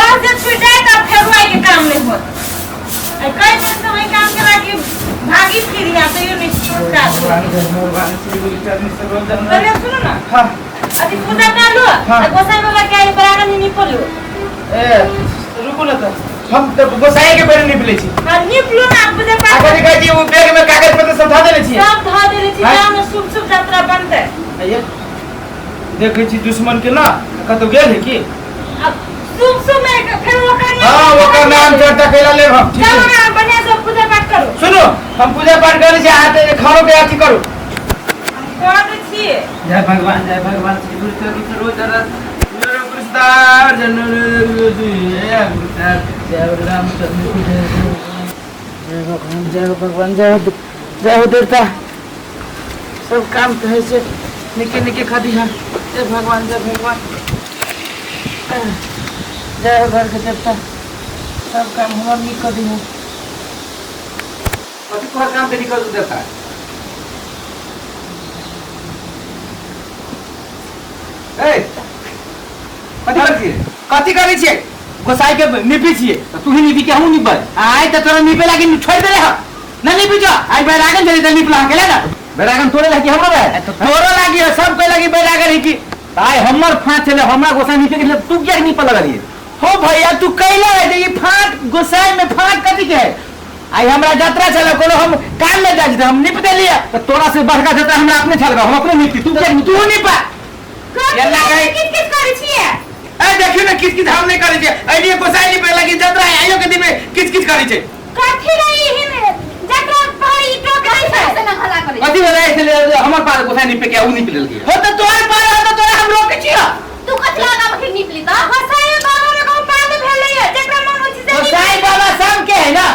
बस जे छूट जाए तब फेर आइ के काम नहीं होत। आई कई दिन से वही काम के लागी भागी फिर यहाँ तो ये नहीं छूट भगवान जय भगवान श्री गुरु चरण सरोज पहले सुनो ना। हाँ। अभी पूजा कर लो। हाँ। आ गोसाई बाबा के आई बरागन निपल लो। ए रुकू ना तो हम तो गोसाई के पहले निपले छी। हाँ निप लो ना पूजा आ पाठ। कथी कहै छी ओ बैग में कागज पत्र सब धऽ देने छियै। सब धऽ देने छी। हाँ। जाओ ना शुभ शुभ यात्रा बनते। आइये देखै छी दुश्मन के ना कतौ गेल है की। अब शुभ शुभ में फिर ओकर हाँ ओकर नाम चर्चा कैला लेब हम। ठीक चलो है ना बढ़िया से पूजा पाठ करो। सुनो हम पूजा पाठ करै छी अहाँ तऽ खानो के अथी करू। हम कर दै छियै। जय भगवान जय भगवान श्री गुरु चरण सरोज रज जय राम जय भगवान जय भगवान जय हो जय हो देवता। सब काम तो है से निके निके खादी है। जय भगवान जय भगवान जय हो घर के देवता। सब काम हमार निक कर दी है। कथी तोहर काम के निकल देवता? ए कथी करै छियै? कथी करै छियै? गोसाई के निपी छियै। तऽ तू ही निपी के हमहूँ निपबै। आइ तऽ तोरा निपे लागी छोड़ि देले हँ न निपी जो। आइ बैरागन जरी तऽ निपला गेले ना। बैरागन तोरे लागी हमरो रहे। तो तोरो लागी है सब कोई लागी बैरागन है की। आइ हमर फाँट छलै हमरा गोसाई निपे के तू किया निपऽ लगलियै? हो भैया तू कैला है जे ई फाँट गोसाई में फाँट कथी के है? आइ हमरा जतरा छलै कोनो हम काम में जाइ छी हम निप देलियै। तऽ तोरा से बड़का जतरा हमरा अपने छल हम अपने निपती तू किया तू निपा। एना कहै किच किच करै छियै? ए देखियौ ने किच किच हम नहि करै छियै। एलियै गोसाई निपे लागी जतरा है आइयो के दिन में किच किच करै छै। कथी रही हिन जतरा पर ई टोक दै छै। से ना हल्ला करै। कथी भेलै से हमर पार गोसाई निपे के उ निप लेलकै। हो तऽ तोहर पार हो तऽ तोरा हम रोकै छियौ। तू कथी लगा के निपली तऽ? गोसाई बाबा में कहूं पाद भेलै है जेकरा मन होइ छै से निप। गोसाई बाबा सबके है ना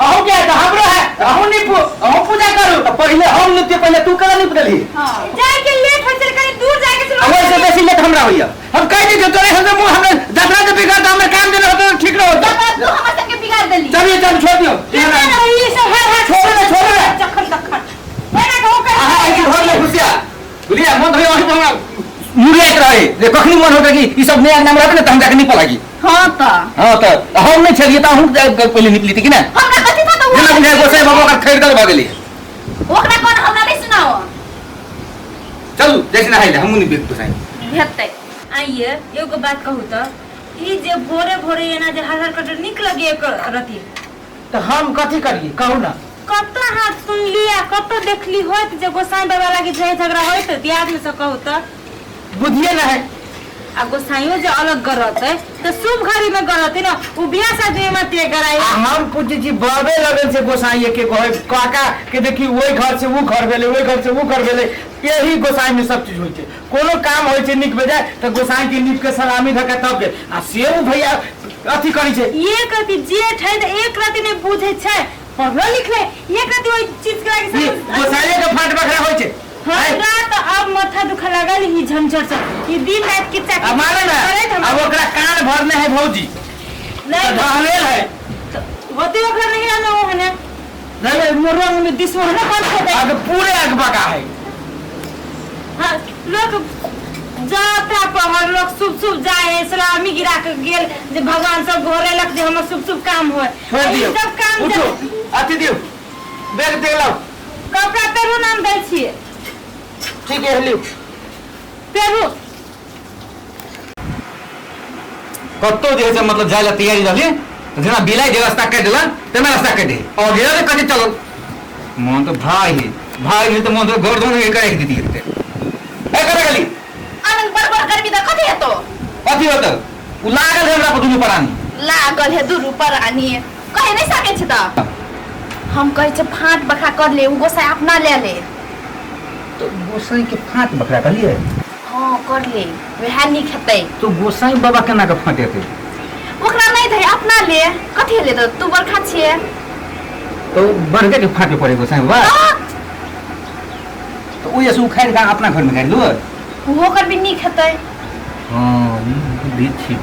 अहूँ के है तऽ हमरो है अहूँ निपू अहूँ पूजा करू। तऽ पहिले हम निपतियै पहिले तू केना निप देलही? हां जाय के लेट होइ छै कनी दूर जाय के छै। आ ओहिसँ बेसी लेट हमरा होइया। हम कहि दै छियौ तोरे से मुँह हमरा जतरा के बिगाड़ तऽ हमर काम देने होतौ ठीक रहत। जतरा तू हमर सबके बिगाड़ देली। चलिए चल छोड़ दियौ। केना रही ई सब हर हर छोड़ो ने छोड़ो ने। जखन तखन एना कहू कर। अहाँ एहि घर में घुसिया बुझलियै मन धोइया वही पर हमरा मुड़ियाइत रहे जे कखनी मन होतै कि ई सब नया नाम रहतै ने तऽ हम जाके निपऽ लागी। हां तऽ हां तऽ हम नहि छलियै तऽ अहूँ जाके पहिले निपली कि ने? हमरा कथी था तऽ जेना बुझाय गोसाई बाबा ओकर खरीदल भऽ गेलै। ओकरा कोन हमरा नहि सुनाओ। चलू जाइ छी नहाय लए हमहूँ निपबै गोसाई। हेतै। आइए एगो बात कहू तऽ ई जे भोरे भोरे एना जे हर हर कटर नीक लगे एक रति। तऽ हम कथी करियै कहू ना? कतऽ अहाँ सुनली आ कतऽ देखली होत जे गोसाई बाबा लागी झै झगड़ा होइत दियाद में से कहू तऽ? बुद्धिए न है। आ गोसाइयो जे अलग गरतै तऽ शुभ घड़ी में गरतै ना उ बियाह शादी में ते गराई। आ हम पूछै छी बाबे लगन से गोसाई के कहै काका के देखी ओहि घर से उ घर भेलै ओहि घर से उ घर भेलै यही गोसाई में सब चीज होइ छै। कोनो काम होइ छै नीक बेजाय तऽ गोसाई के नीप के सलामी धऽ के तब गेल आ से उ भैया अथी करै छै। एक रति जेठ है तऽ एक रति नहि बुझै छै पढ़लो लिखले एक रति ओहि चीज के लागी ई गोसाई के फाट बखरा होइ छै। हमरा तऽ अब माथा दुखा लागल ई झंझट से ई दिन रात किच्चा आ मारे ना करैत हमरा। अब ओकरा कान भरने है भौजी। नहीं। तऽ ढहलेल है। होते ओकरा नहीं आना वो हने। नहीं, नहीं, मोर रंग में दिस में कौन खेतै? आगे पूरे आग बका है। हाँ, लोग जाता पहर लोग शुभ शुभ जाए है सलामी गिरा के गेल जे भगवान सब घोरेलक जे हमर शुभ शुभ काम होय। छोड़ ई दियौ। सब काम उठो, अथी दियौ। बैग देख लाउ। कपड़ा पेरू नाम दै छियै। ठीक है लियौ। पेरू। कतौ जे है से मतलब जाय ला तैयारी रहली जेना बिलाई जे रास्ता काटि देलक तेना रास्ता काटि दे और गेल तऽ कथी चलल मन तऽ भाई है भाई है तऽ मन तऽ घर धोने के राखि देती है। ए कतऽ गेली? आनंद बड़ बड़ गर्मी तऽ कथी हेतौ? कथी हेतौ? उ लागल है हमरा पर दुनू प्राणी। लागल है दुनू प्राणी कहि नहि सकै छी तऽ हम कहै छै फाँट बखरा कर ले उ गोसाई अपना ले ले। तो गोसाई के फाँट बखरा कहलियै? हाँ कर ले वएह नीक हेतै। तो गोसाई बाबा केना के फाँट हेतै? ओकरा नहि दे अपना ले कथी ले तऽ तू बड़का छियै। तो बड़के के फाँटे पड़े गोसाई बाबा? हाँ। तो ओहि से उखाड़ि कऽ अपना घर में गाड़ि लू। ओहो कर भी नीक हेतै। हाँ, बुद्धि छी।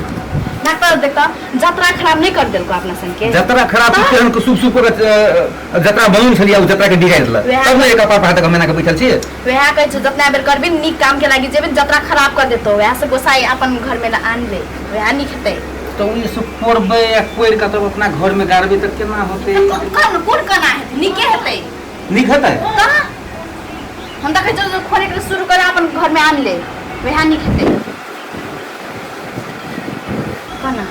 डॉक्टर देखता जतरा खराब नहीं कर देलको अपना संग के। जतरा खराब हाँ। केहन के सुप सुप के जतरा बनल छलियै उ जतरा के बिगाड़ि देलक। वएह तब ने एक कपार पर हाथ मेना के बैठल छियै। वएह कहै छै जतना बेर करबी नीक काम के लागी जेबी जतरा खराब कर देतो वएह से गोसाई अपन घर में आन ले वएह नीक हेतै। तो तऽ ओहि से कोरबै आ कोरि कऽ तब अपना घर में गाड़बै तऽ केना होतै? कोन कोन केना हेतै? नीके हेतै। नीक हेतै? तऽ हम देखै छियौ, खोले के शुरू कर, अपन घर में आन ले, वएह नीक हेतै। कोना?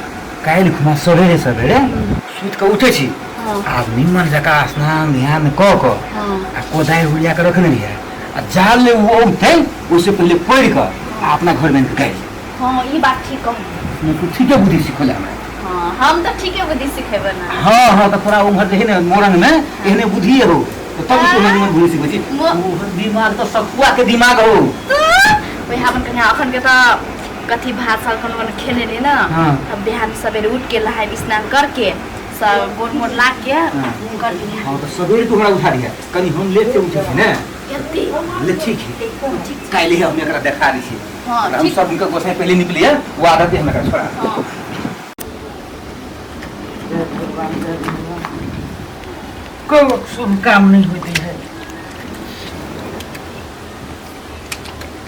काल्हि खुना सवेरे सवेरे सुति कऽ उठै छी आ निमन जकाँ स्नान ध्यान कऽ कऽ आ कोदारि उड़िया कऽ रखने रहियै आ जाल ले ओ औतै ओहिसँ पहिले पढ़ि कऽ आ अपना घरमे आनि कऽ गाड़ि। हाँ, ई बात ठीक कहू। नहि, तू ठीके बुद्धि सिखौले हमरा। हाँ, हम तऽ ठीके बुद्धि सिखेबै ना। हाँ हाँ, तऽ तोरा उम्हर जे है ने मोरंग में एहने बुद्धि हो तऽ तब तू निमन बुद्धि सिखबै छी। ओहन दिमाग तऽ सखुआ के दिमाग हो। वएह अपन कन्या अखन के तऽ कथी भात साल कोनो कोनो खेने रहे ना। तब बिहान सवेरे उठ के नहाय स्नान करके सब गोड़ मोड़ लाग के कर दिया। हाँ, तऽ सवेरे तू हमरा उठा दिया, कनी हम लेट से उठै छी ने। जल्दी। ले ठीक है, काल्हि हम एकरा देखा दै छी। हाँ, हम ठीक। सब दिनका गोसाई पहले निकलिए, वो आदत हम एकरा छोड़ा। हाँ। कोनो शुभ काम नहीं होती है।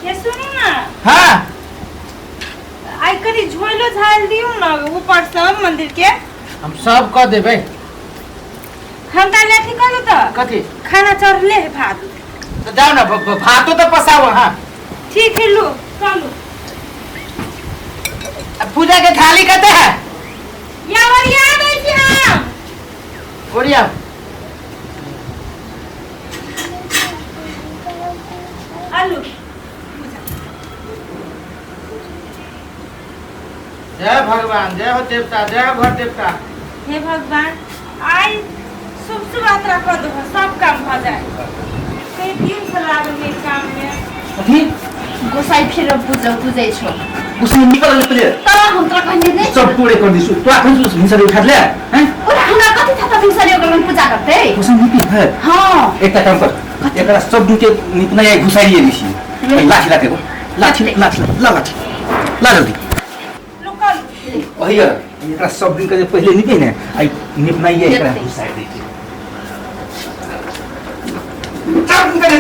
ये सुनू ना। हाँ। आइ कनि झोइलो झाइल दियौ ना ऊपर से मंदिर के। हम सब कऽ देबै। हम तऽ अथी कहलहुँ तऽ। कथी? खाना चढ़ले है भात। तऽ जाउ ना, भातो तऽ पसाउ अहाँ। ठीक है, लू चलू। आ पूजा के थाली कते है? या ओरिया दै छी हम। ओरिया। आलू। जय भगवान, जय हो देवता, जय हो घर देवता। हे भगवान, आइ शुभ शुभ यात्रा कर दो, सब काम भ जाए। कई दिन से लागल है काम में। कथी? गोसाई फिर पूजा पूजै छौ। उसने निकल ले पहिले। त हम तोरा कहने नहीं। सब पूरे कर दिसु। तो अखन से भिनसरे उठा ले, हैं? ओरा हमरा कथी था त भिनसरे ओकर मन पूजा करतै? गोसाई निपी है। हाँ। एकटा काम कर, एकरा सब दिन के निपना या घुसाइए दिसी। लाठी लाके दो। लाठी लाठी ला, लाठी ला जल्दी। लोकल। वही है, एकरा सब दिन के जे पहिले निपे ने, आई निपना ये एकरा घुसाइ दै छी। सब दिन के जे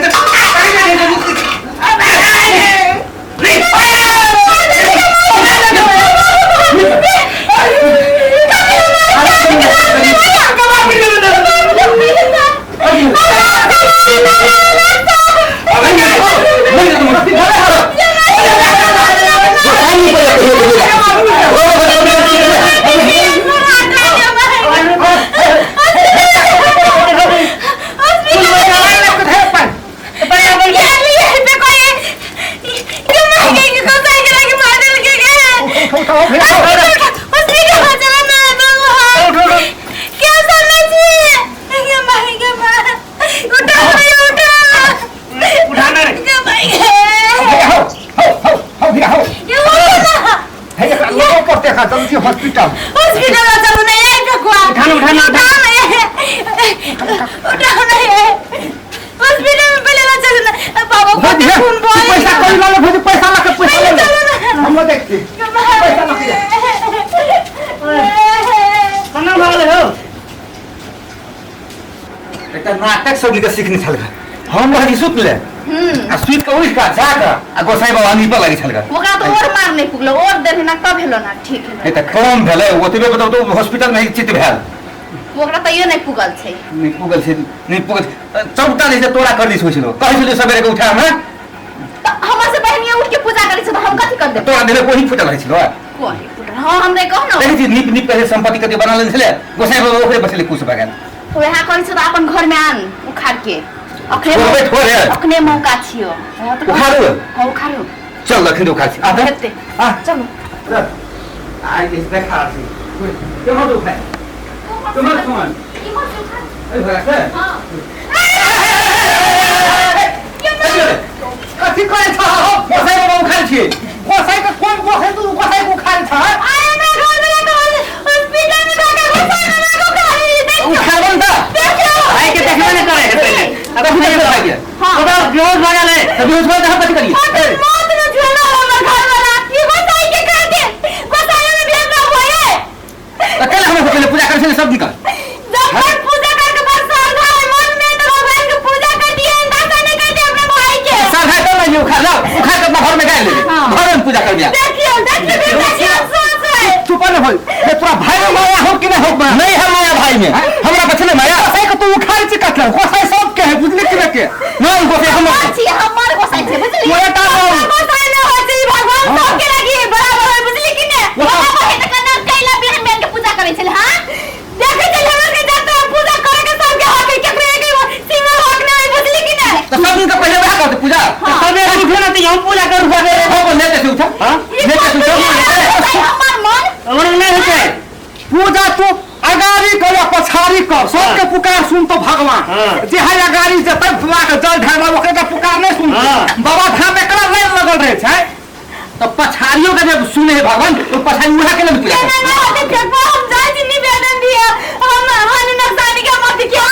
हॉस्पिटल हॉस्पिटल चलू नहीं आई बकुआ। उठाना, उठाना, उठाना, उठाना है। हॉस्पिटल में पहले ना चलू ना बाबा को खून बह पैसा कोई ला लो, पैसा ला के पैसा ले लो। हम लोग देखते पैसा ला के कना भागले हो। एकटा नाटक सब के सीखने छल हम रहली सुत ले आ सुत के उठ के जा के आ गोसाई बाबा नीपऽ लगै छल। ओकरा तो और मार नहीं पुगलो, और देर ना तब हेलो ना ठीक हेलो। ए त कम भेलै ओतबे बताउ तो हॉस्पिटल में चित भेल। ओकरा तैयो नहीं पुगल छै। नहीं पुगल छै, नहीं पुगल चौटा जे तोरा कर दिस होइ छलो, कहै छलो सबेरे के उठा हमरा। त हमर से बहनिया उठ के पूजा करै छै त हम कथि कर देब? तोरा देले कोही फुटल रहै छलो। कोही फुटल? हां, हमरे कहू ना। देखै छी नीप नीप के संपत्ति कते बना लेने छले गोसाई बाबा, ओकरे बचले कुछ भऽ गेल। वएह करै छै त अपन घर में आन उखाड़ के। अखने अखने मौका छियो। उखाड़ू? हां उखाड़ू। चल अखन उखाड़ छी। आ हेतै। आ चलू। चल आइ के देखा छी। केमहर उखाड़? केमहर सुन? इमहर से उखाड़। ए भगा से? हां। कथी करै छ हो? गोसाई बाबा उखाड़ छी। गोसाई के कोन गोसाई? तू गोसाई के उखाड़ छ? आइ हमरा घर में तो हॉस्पिटल में जाके गोसाई बाबा को उखाड़ी। उखाड़बन त भाई के देखबे नहीं करे है पहले। अब हम नहीं भाग गया। हां। ओकरा बेहोश भऽ गेलै। त बेहोश भऽ हम कथी करियै? मौत में झूला हमर घर वाला ई गोसाई के कर दे। गोसाई में भेज ना होए। त कल हम पहिले पूजा करै छलै सब निकल। जब तक पूजा करके बस श्रद्धा है मन में तो भगवान के पूजा कर दिए, दाता नहीं कर दिए अपने भाई के। श्रद्धा तो नहीं उखाड़ लो, उखाड़ के अपना घर में गाय ले, घर में पूजा कर दिया। देखियो देखियो देखियो सोच है। चुप न होई हे तोरा भाई में माया हो कि नहीं हो? नहीं है माया भाई में, हमरा बचले माया। गोसाई के तू उखाड़ छी कटल, गोसाई सब के है, बुझली कि नहीं के? नहीं गोसाई हम छी, हमर गोसाई छै, बुझली? तोरा टा गोसाई न होय छै, भगवान सब के लगी बराबर होय, बुझली कि ने? बाबा बहिन त कना कैला बिहान बिहान के पूजा करै छल। हां देखै छै हमरा के जाता पूजा करे के सब के हक है, केकरो एक सीमा हक नहीं, बुझली कि ने? तो सब दिन का पहले वह करते पूजा। सबेरे उठो ना तो हम पूजा करू। सबेरे हो लेते से उठा, हां लेते से उठा। हमर मन हमर नहीं होते पूजा तू अगाड़ी कर या पछाड़ी कर, सबके पुकार सुन तो भगवान। जे है अगाड़ी जेतै बाबा के जल ढारला ओकरे के पुकार नहीं सुन। बाबा धाम में एकरा लाइन लगल रहे छै। तो पछाड़ियों के जब सुने है भगवान तो पछाड़ी उहा के ना पूजा ना करते। ना होते फेर हम जाय छी निवेदन दिए, हम हानि नुकसानी के मत के। हां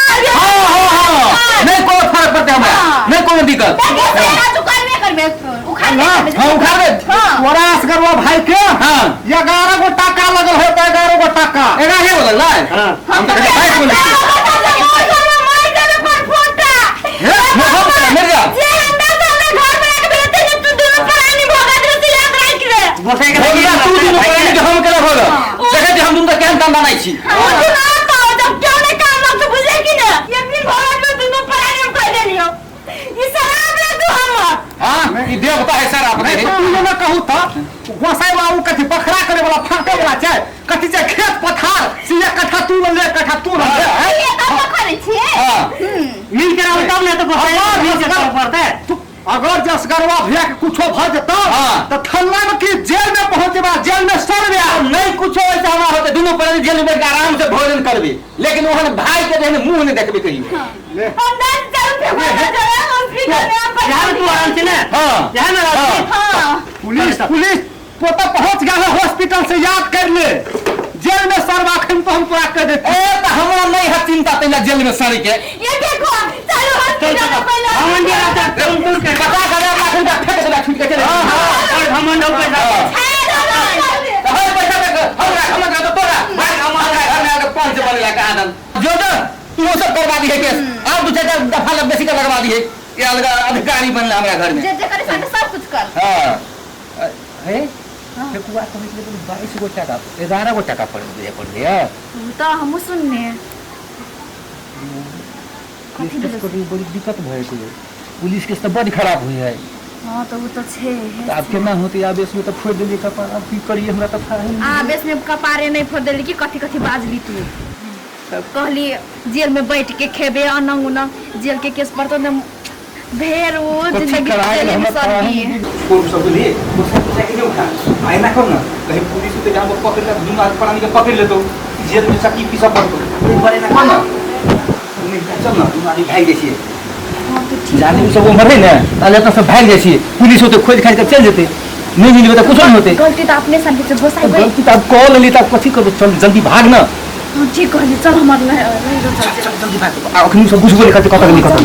हां हां, नहीं कोनो फर्क पड़ते हमरा, नहीं कोनो दिक्कत। उखाड़ दे। हां उखाड़ दे। तोरा असगरवा भाई के हां 11 गो टाका लगल है, 11 गो टाका 11 गो लगल। हम तो 22 गो लगल। हे मर जा। गोसाई के भोगिया तू दुनू प्राणी के हम केना भोग देखै छी, हम दुनू केहन काम बनाइ छी। हां ई देवता है सर आप। नहीं तू ना कहू त गोसाई बाबू कथी बखरा करे वाला फाटे वाला छै, कथी छै खेत पथार से एक कट्ठा तू ले, एक कट्ठा तू ले। हां मिल के रहू तब ना तो गोसाई मिल के रहू पड़ते। तू अगर जसगरवा भैया के कुछो भ जेतौ त थल्ला में की जेल में पहुंचबा, जेल में सड़बे। नहीं कुछो ऐसा हमरा होते, दुनू प्राणी जेल में बैठ के आराम से भोजन करबे, लेकिन ओहन भाई के देहने मुंह नहीं देखबे कहियो। यार तू आराम से ना। हां यहाँ ना हां। पुलिस पुलिस पोता पहुंच गया है हॉस्पिटल से, याद कर ले जेल में सड़बा खन तो हम पूरा कर देते। ए त हमरा नहीं है चिंता तैला जेल में सड़ी के। ये देखो चलो हॉस्पिटल में पहले घमंड रहता तुम तुम के पता करे लाखन का फेंक देला छूट के चले। हां हां और घमंड हो पैसा। हर पैसा दे हमरा घमंड तो तोरा भाई हमरा घर में आके पंच बनेला का आदम जो जो तू सब करवा दी है केस, और दू चार दफा लग बेसी का लगवा दी है। ये अलग अधिकारी बनला हमरा घर में, जे जे करे सब कुछ कर। हां हे ठेकुआ कहै छलै 22 गो टाका 11 गो टाका पड़ गया पड़ गया तो हमहु सुनने कथी भेल? बड़ी दिक्कत भए गेलै, पुलिस के तऽ बड़ खराब हुई है। हां तो वो तो छे तो आब केना होतै, आब इसमें तऽ फोड़ देलियै कपार, आब की करियै हमरा तऽ फाहे आ बेस में कपारे नहीं फोड़ देली कि कथी कथी बाजली तू। कहली जेल में बैठ के खेबे अनंग उनंग, जेल के केस पर तो भेर वो जिंदगी जेल में सड़ी। कोन सब लिए गोसाई गोसाई के उठा आइना कर ना, कहीं पुलिस के जहां पकड़ ले दुनू आदमी प्राणी के पकड़ लेतो, जेल में चक्की पीसा पड़तो। एक बार एना कर ना, नहीं चल ना दुनू आदमी भागि जाइ छियै। हां तो ठीक जाने सब उम्र है ना, ताले तो सब भागि जाइ छियै, पुलिस होते खोज खाज के चल जेतै, नहीं मिलबे त कुछो नहीं होते। गलती तो अपने सन के गोसाई भाई गलती त अब कॉल लेली त कथी करबो, चल जल्दी भाग ना। ठीक कहली, चल हमर नहीं चल चल जल्दी भाग, आ अखनी सब बुझबो नहीं करतै कतऽ गेली कतऽ।